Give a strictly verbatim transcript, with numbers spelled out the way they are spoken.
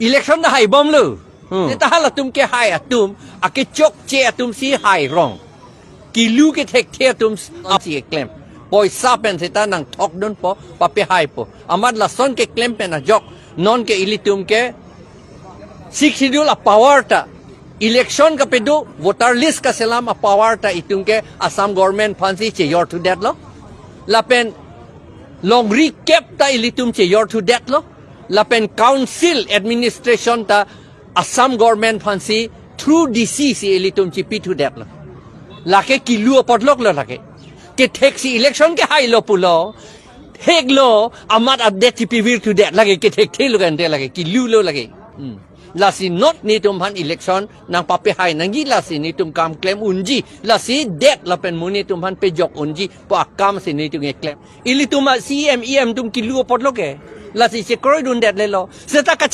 Election ta haibomlo. Hmm. Seta halatum kehai atum, akechokche atum si hai rong. Kilu kethekthe atum si klem. Poisa pen seta nangthokdunpo, papehaipo. Amat lason keklem pen ajok. Nonke ilitum ke Sixth Schedule a-power ta. Election kapado, voter list kaselam a-power ta itum ke Assam government aphansi chejor thudetlo. Lapen longri kep ta ilitum chejor thudetlo. Lapen council administration ta Assam government aphansi through D C si ilitum chipi thudetlo. Lake kilu apot loklo lake. Ketheksi election kehailo pulo. Theklo amat adet chipivir thudet lake, kethekthelo kante lake, kilulo lake. Hmm. Lasi not netum aphan election nangpapehai nangji, lasi netum kam klem unji, lasi det lapen monit atum aphan pejok unji pu akam si netum keklem. Ilitum a-C E M, E M atum kilu apotlo ke. Lasi chekroidundetlelo. Seta